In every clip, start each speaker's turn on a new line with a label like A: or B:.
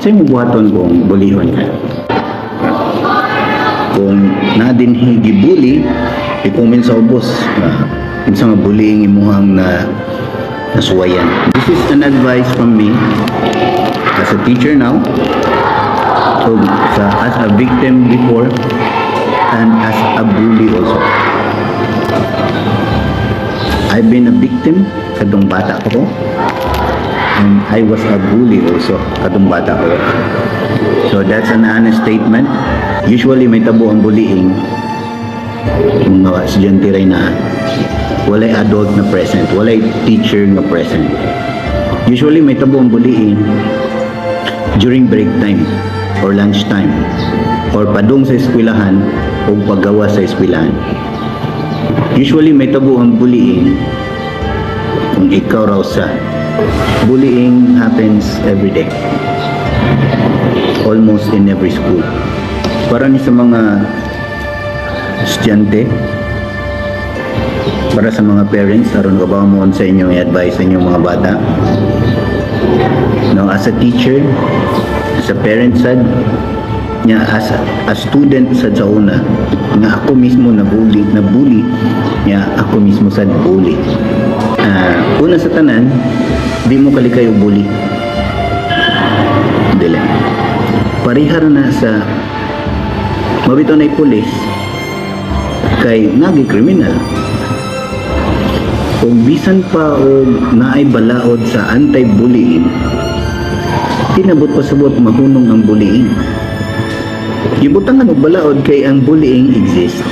A: Sa imong buhaton kung bulihon ka? Kung naa dinhi gibully, i-comment sa ubos unsa nga bullying imuhang na nasuwayan. This is an advice from me as a teacher now, so sa as a victim before and as a bully also. I've been a victim kadtong bata ko and I was a bully also kadtong bata ko. So that's an honest statement. Usually mahitabo ang bullying mga estudyante ray na walay adult na present, walay teacher nga present. Usually mahitabo ang bullying during break time or lunch time or padung sa eskwelahan o paggawas sa eskwelahan. Usually mahitabo ang bullying kung ikaw raw sa bullying happens every day. Almost in every school. Para ni sa mga estudyante, para sa mga parents, aron kabaw mo sa inyong i-advise sa inyong mga bata. No, as a teacher, as a parent sad, nya as a student sad sa una, nga ako mismo na bully, nya ako mismo sad bully. Una sa tanan, di mo kalikay og bully. Dili. Parehar na sa mabito na pulis kay nagi kriminal. Ug bisan pa og naay balaod sa anti-bullying, tinabot pasabot mahunong ang bullying. Gibutangan og balaod kay ang bullying exist.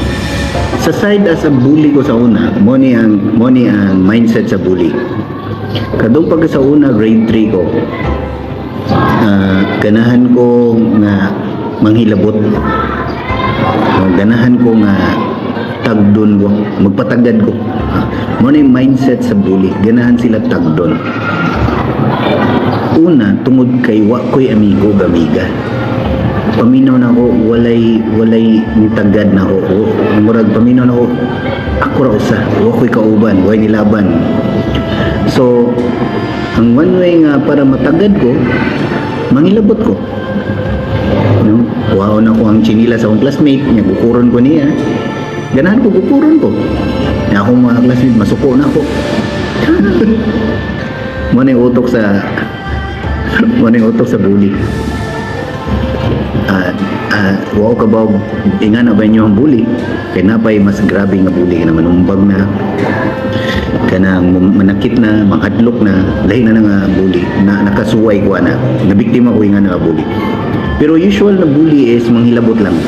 A: Sa side as a bully ko sa una, mo ni ang mindset sa bully. Kadtong pag sa una, grade 3 ko. Ganahan ko nga manghilabot. No, ganahan ko nga tagdon ko, magpatagad ko. Mo na yung mindset sa bully, ganahan sila tagdon. Una, tungod kay wa ko'y amigo gamiga. Paminaw na ako, walay nitagad na ako. O, murag paminaw na ako, ako ra usa, wa ko'y kauban, way nilaban. So, ang one way nga para matagad ko, mangilabot ko. No? Kuhaon ako ang tsinila sa akong classmate, nya gukuron ko niya. Ganahan ko, gukuron ko. Nya akong mga classmate, masuko na ako. Mo na yung utok sa bully. Wa ko kabaw ingana ba inyo ang bully? Kay napay mas grabe nga bully na manumbag na, kanang manakit na, manghadlok na, lahi na nga bully na nakasuway ko ana, nabiktima ko nga nga bully. Pero usual na bully is manghilabot lang.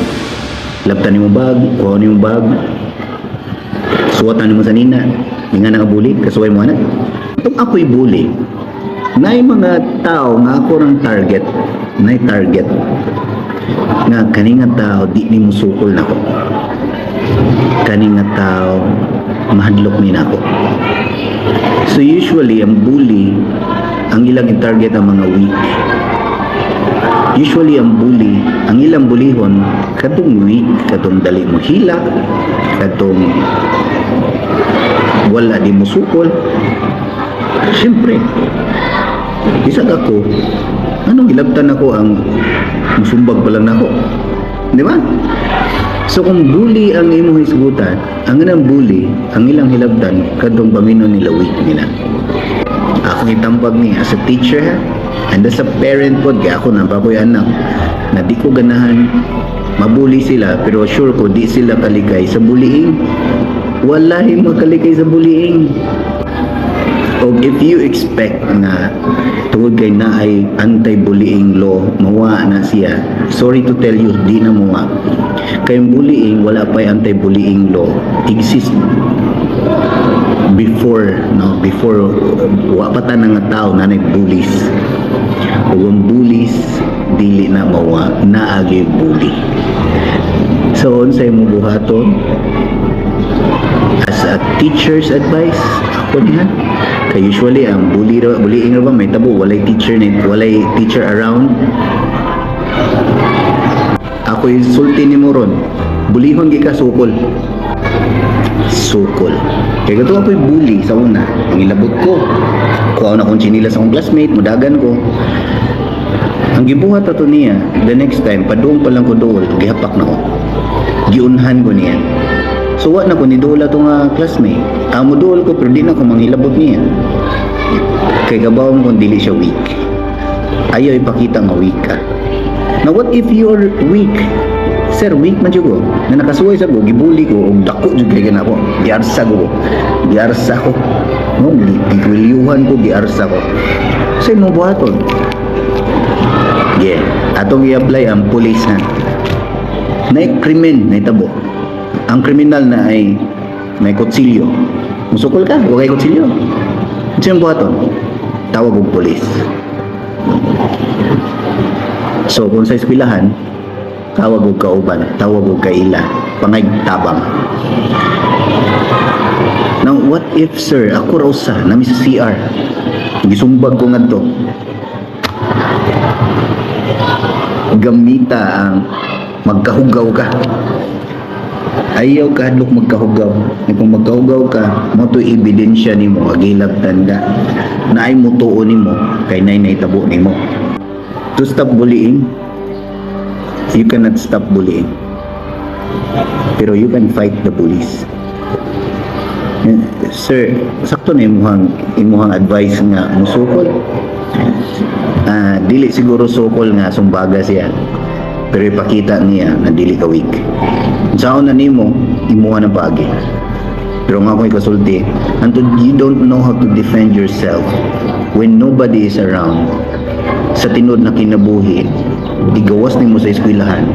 A: Labtan nimo bag, kuha nimo bag, suwatan nimo sa nina, nga nga bully, kasuway mo ana. Itong ako'y bully, naay mga tao nga ako rang target, naay target nga kani nga tao di ni musukol nako. Kani nga tao mahadlok ni nako. So usually ang bully, ang ilang i-target ang mga weak. Usually ang bully, ang ilang bulihon katong weak, katong dali mo hilak, katong wala di mo sukol. Siyempre, bisag ako, anong gilabtan ako ang musumbag pa lang nako? Di ba? So kung bully ang imong hisgutan, ang ilang bully, ang ilang hilabtan, kadtong paminaw nila weak nila. Akong itambag ni as a teacher ha, and as a parent pod, kaya ako na pa ko'y anak, na di ko ganahan mabully sila, pero sure ko di sila kalikay sa bullying. Wallahi makalikay sa bullying. O if you expect na tungod kay naay anti-bullying law, mawa na siya, sorry to tell you, di na mawa. Kay ang bullying, wala pa anti-bullying law, exist before, no, before wa pa tanan nga tao na bullies. Ug ang bullies dili na mawa, naagi bully. So unsay mo buhaton? As a teacher's advice, ako niya, kay usually ang bully ra, bullying ra ba mahitabo walay teacher ni, walay teacher around. Ako insulti nimo ron, bulihon gi ka, sukol. Sukol. Kay kato ako'y bully sa una, ang ilabot ko. Kuha na akong tsinilas sa akong classmate, mudagan ko. Ang gibuhat ato niya, the next time, padung pa lang ko dool, gihapak na ko. Giunhan ko niya. So wa na ko ni dool ato nga classmate. Amo dool ko pero di na ko manghilabot niya. Kay kabawon kung dili siya weak. Ayaw ipakita nga weak ka. Now, what if you're weak? Sir, weak man jud ko. Na nakasuway sa ko, gibully ko, og dako jud kay ko. Giarsa ko. Giarsa ko. No, gikwelyuhan ko, giarsa ko. Sa imong buhaton? Yeah, atong i-apply ang police na. Nay krimen nahitabo. Ang kriminal na ay may kutsilyo. Musukol ka, wa kay kutsilyo. Unsa imong buhaton? Tawag og police. So kung sa eskwelahan, tawag og kauban, tawag og kaila, pangay tabang. Now, what if, sir, ako raw sa, nami sa CR, gisumbag ko ngadto. Gamita ang magkahugaw ka. Ayaw ka hadlok magkahugaw. Kung magkahugaw ka, mao to ebidensya nimo nga gilabtan ka. Naay mutuo nimo kay nay nahitabo nimo. To stop bullying, you cannot stop bullying. Pero you can fight the bullies. Eh, sir, sakto na imuhang advice nga musukol. Ah, dili siguro sukol nga sumbaga siya. Pero ipakita niya na dili ka weak. Saon na nimo, imuha ng paagi. Pero nga akong ikasulti, until you don't know how to defend yourself when nobody is around, sa tinuod na kinabuhi, igawas nimo sa eskwelahan.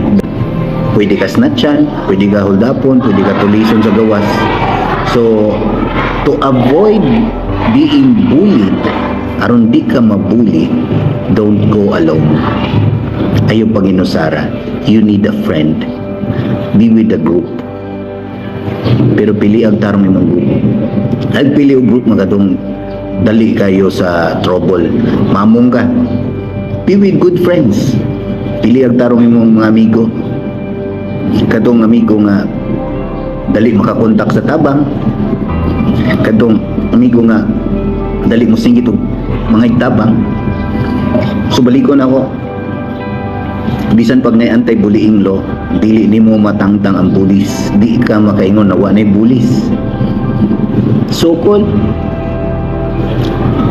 A: Pwede ka snatchan, pwede ka holdapon, pwede ka tulison sa gawas. So, to avoid being bullied, aron di ka mabully, don't go alone. Ayaw panginusara. You need a friend. Be with the group. Pero pili ang tarong imong group. Ay pili og group mga katong dali kayo sa trouble. Mamong ka. Be with good friends. Pili ang tarong imong mga amigo. Katong amigo nga dali makakontak sa tabang. Katong amigo nga dali mo singgit og mga tabang. So balikon ako, bisan pag nay anti-bullying law, dili nimo matangtang ang pulis. Di ka makaingon na wa nay bullies. Sukol,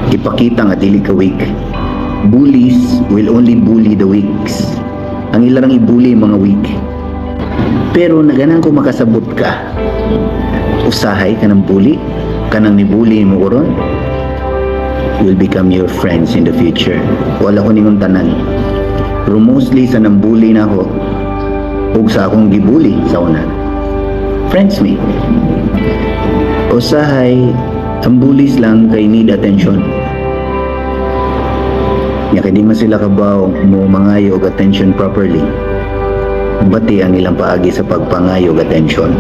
A: ipakita nga dili ka weak. Bullies will only bully the weaks. Ang ilarang ibully mga weak. Pero naganan ko makasabot ka, usahay kanang bully, kanang nibully mo karon will become your friends in the future. Wala ko ningon tanan, pero mostly sa nambully na ako ug sa akong gibully sa una, friends me. Usahay ang bullies lang kay need attention. Nya kay di man sila kabaw mo mangayo og attention properly. Bati ang ilang paagi sa pagpangayo og attention.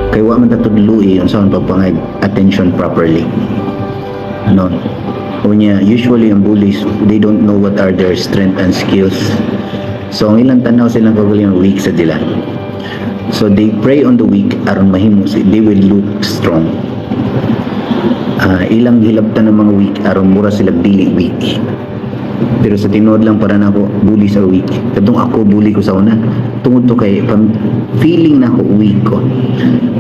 A: Kay wa man tatudloi unsa man pagpangay attention properly. No. Unya, usually ang bullies, they don't know what are their strength and skills. So ang ilang tanaw silang kagalingon, weak sa sila. So they prey on the weak aron mahimo they will look strong. Ah, ilang hilabtan ng mga weak aron mura sila dili weak. Pero sa tinuod lang para nako, bullies are weak. Kadtong ako, bully ko sa una. Tungod to kay feeling na ako weak ko.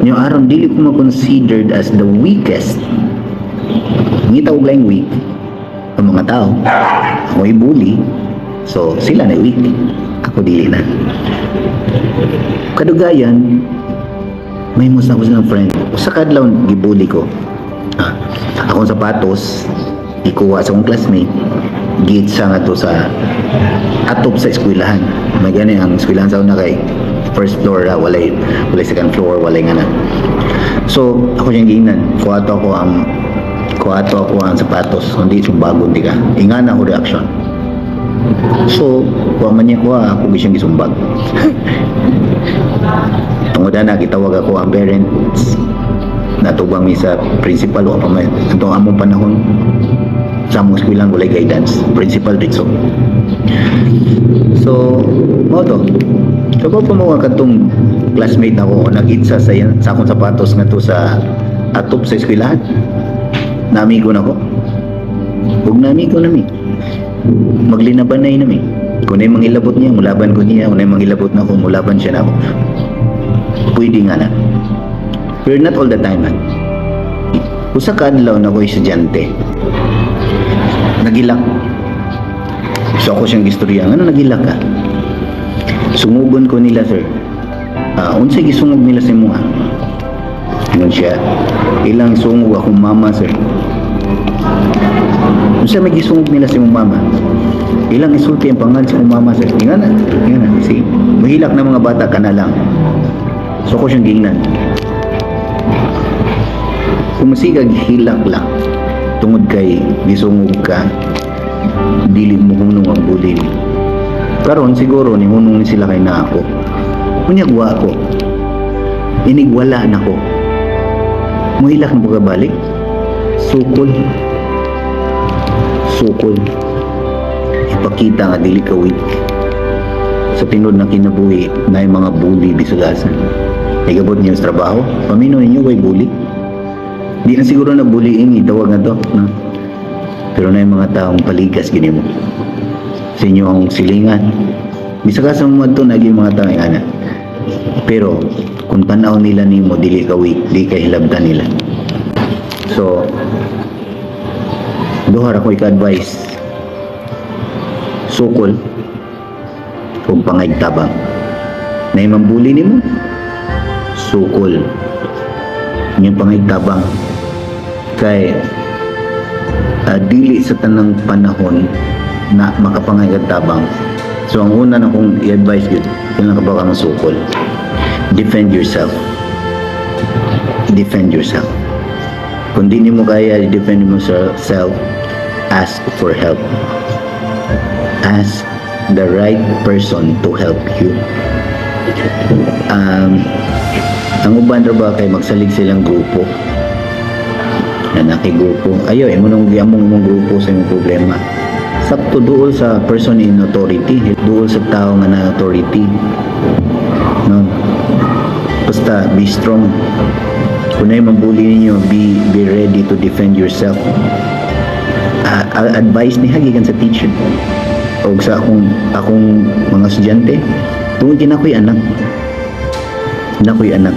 A: Nyo aron dili ko ma-considered as the weakest. Ngita og laing weak ang mga tao. Ako bully. So sila na weak. Ako dili na. Kadugayan, may na ako silang friend. Sa kadlaw gibully ko. Ah, akong sapatos ikuha sa akong classmate, gitsa nga to sa atop sa eskwelahan. May gani ang eskwelahan sa una kay first floor ra, walay second floor, walay nga na. So ako siyang giingnan, kuha to ako ang sapatos, kundi sumbagon di ka. Ingana ako reaction. So kuha man niya kuha, ako siyang gisumbag. Tungod na gitawag ako ang parents, natubang mi sa principal. Wa pa man atong among panahon sa among eskwelahan, walay guidance, principal dito. So mao to. Kabaw pa mo nga katong classmate ako nag-itsa sa akong sapatos nga to sa atop sa eskwelahan, namigo na ko ug namigo nami, maglinabanay nami. Kung naay manghilabot niya, mulaban ko niya. Kung naay manghilabot nako, mulaban siya nako. Pwede nga na. Pero not all the time, man. Usa ka adlaw na ko estudyante. Naghilak. So ako siyang gistorya, "Ano naghilak ka?" "Sungugon ko nila, sir." "Ah, unsay gisungog nila sa imo?" Ingon siya, "Ilang sungog akong mama, sir." "Unsa may gisungog nila sa imong mama?" "Ilang isulti ang pangalan sa imong mama, sir." Ingon na, ingon na. See, muhilak na mga bata ka na lang. So ako siyang gingnan. Kung masigag hilak lang, tungod kay gisungog ka, dili mo hunong ang bully. Karon siguro ni hunong ni sila kay naa ko. Unyag wa ko. Inig wala na ko. Muhilak na balik. Sukol. Sukol. Ipakita nga dili ka weak. Sa tinud na kinabuhi na mga bully bisag asa. Igabot niyo sa trabaho, pamino ninyo kay bully. Di na siguro na bullying itawag nga to, no? Pero na yung mga taong paligas gini mo. Sa inyo ang silingan. Bisag asa mo to naging mga taong ana. Pero kung tanaw nila nimo dili ka weak, di ka hilabtan nila. So duha ra ko ika-advice. Sukol ug pangayg tabang. Naay mambully nimo, sukol. Yung pangayg tabang kay dili sa tanang panahon na makapangay kag tabang. So ang una na kong i-advise gyud, kailangan ka ba ka masukol. Defend yourself. Defend yourself. Kung di nimo kaya i-defend mo self, ask for help. Ask the right person to help you. Ang uban ra ba kay magsalig silang grupo. Na grupo. Ayo, imo nang giamong imong grupo sa imong problema. Sakto duol sa person in authority, duol sa tao nga na authority. No? Basta be strong. Kung naay mambully ninyo, be ready to defend yourself. Advice ni gikan sa teacher o sa akong mga estudyante tungod kay nakoy anak, nakoy anak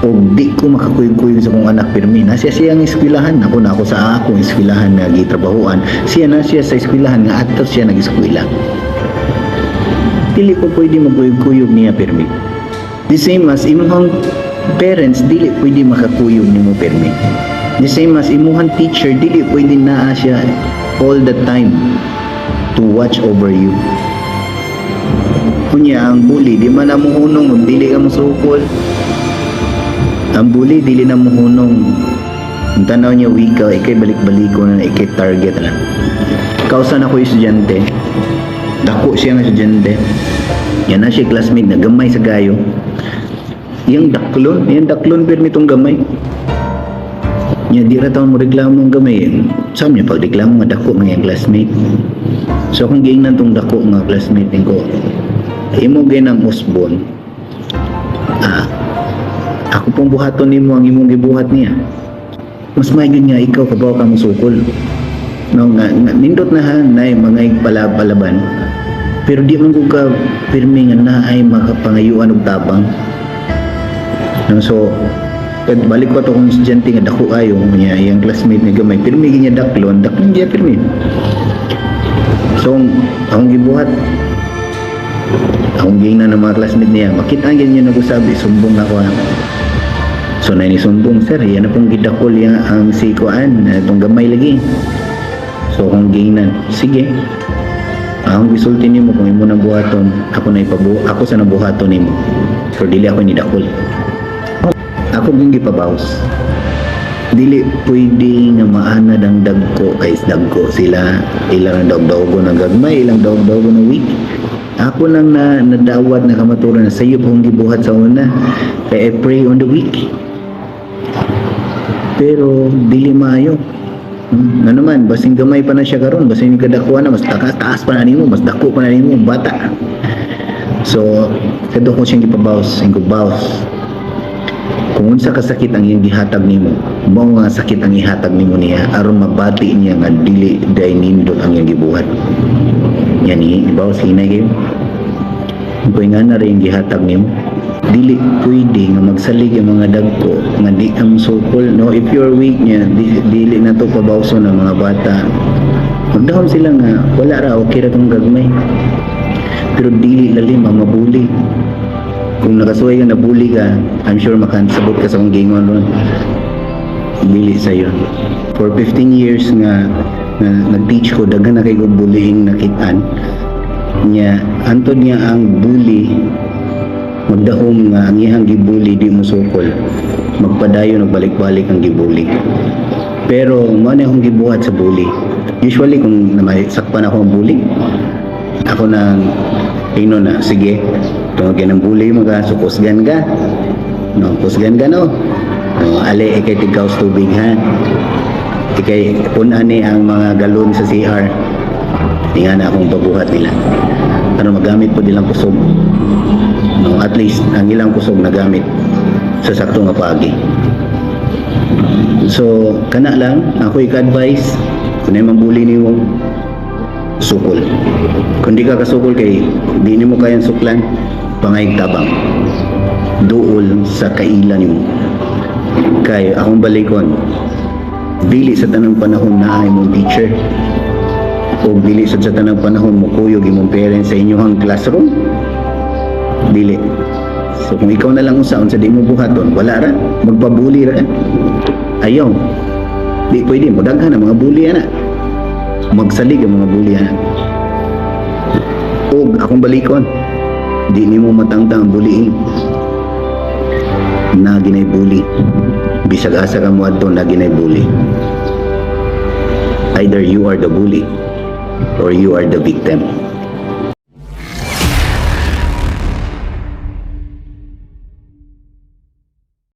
A: o di ko makakuyog-kuyog sa akong anak pirmi na siya siyang eskwelahan. Ako na ako sa akong eskwelahan nga gitrabahoan, siya na siya sa eskwelahan nga adto siya nag-eskwela. Dili ko pwede magkuyog-kuyog niya pirmi. The same as imuhang parents, dili pwede makakuyog nimo pirmi. The same as imuhang teacher, dili pwede naa siya all the time to watch over you. Kunya ang bully, di man na muhunong kung dili ka mosukol. Ang bully, dili na muhunong. Ang tanaw niya weak ka, ikay balik-baliko na, ikay target na. Kausa na ko estudyante, dako siya nga estudyante. Yan na siya classmate na gamay sa gayo. Iyang daklon pirmi tong gamay. Nya di ra taon mo reklamo ang gamay. Sa niya pag reklamo nga dako mga iyang classmate. So kung giingnan tong dako nga classmate ko, imo ginang usbon. Ah, ako pong buhaton nimo ang imong gibuhat niya. Mas maayo nga ikaw kabaw ka mosukol. No, nga, nindot na ha, nay mga palaban. Pero di man ko ka pirmi nga naay makapangayuan og tabang. No, so kad balik ko to kung estudyante nga dako ayo niya iyang classmate nga gamay pirmi niya daklon, daklon niya pirmi. So akong gibuhat, akong giingnan ng mga classmate niya, makita ang ganyan nag-usabi, sumbong na ako ha. So na ni sumbong, "Sir, yan na pong gidakol yan ang si kuan, itong gamay lagi." So akong giingnan, "Sige. Akong gisulti nimo, kung imo na buhaton, ako na ipabu ako sa nabuhaton nimo. Pero dili ako ni dakol." Ako gyud gipabaws. Dili pwede nga maanad ang dagko kay dagko sila, ilang dawg-dawgo ng gagmay, ilang dawg-dawgo ng weak. Ako lang na nadawat na kamaturan na sayo pong gibuhat sa una kay I pray on the weak. Pero dili maayo. Nga naman, basing gamay pa na siya karon, basing kadakuan na mas taas, taas pa na nimo, mas dako pa na nimo bata. So, kadto ko siyang gipabaws, ing baws. Kung unsa ka sakit ang iyang gihatag nimo, mao nga sakit ang ihatag nimo niya aron mabati niya nga dili day nindot ang iyang gibuhat. Yan ni ibaw hinay kayo. Kung nga na rin gihatag nimo, dili pwede nga magsalig ang mga dagko nga di ka mosukol, no? If you're weak niya, dili na to pabawso ng mga bata. Magdahom sila nga wala ra, okay ra tong gagmay, pero dili lalim ang mabuli. Kung nakasuway ka, nabuli ka, I'm sure makasabot ka sa akong gingon ron. Dili sayo. For 15 years nga nag-teach ko, daghan na kay ko bullying nakitaan niya. Antod niya ang bully magdahom nga ang iyang gibully di mo sukol, magpadayon, nagbalik-balik ang gibully. Pero mao na akong gibuhat sa bully. Usually kung sakpan ako ang bully, ako nang ino na, "Sige, tungod kay ng bully mo ka, so kusgan ka, no? Kusgan ka, no? No, ali, ikay tigkaos tubig, ha? Ikay punan ni ang mga galon sa CR." Di nga na akong pabuhat nila para magamit po nilang kusog, no? At least ang ilang kusog nagamit sa sakto nga paagi. So kana lang ako i-advise. Kung ay mambuli nimo, sukol. Kung di ka kasukol kay di nimo kayang suklan, pangayag tabang duol sa kaila nimo. Kay akong balikon, dili sa tanang panahon naa imong teacher o dili sa tanang panahon mo kuyog imong parents sa inyong classroom, dili. So kung ikaw na lang usa, unsa di mo buhaton? Wala ra, magpabuli ra. Ayaw, di pwede. Mo daghan ang mga bully ana, magsalig ang mga bully ana. Og akong balikon, di nimo matangtang ang bullying na ginay bully. Bisag asa ka moadto, na ginay bully. Either you are the bully or you are the victim.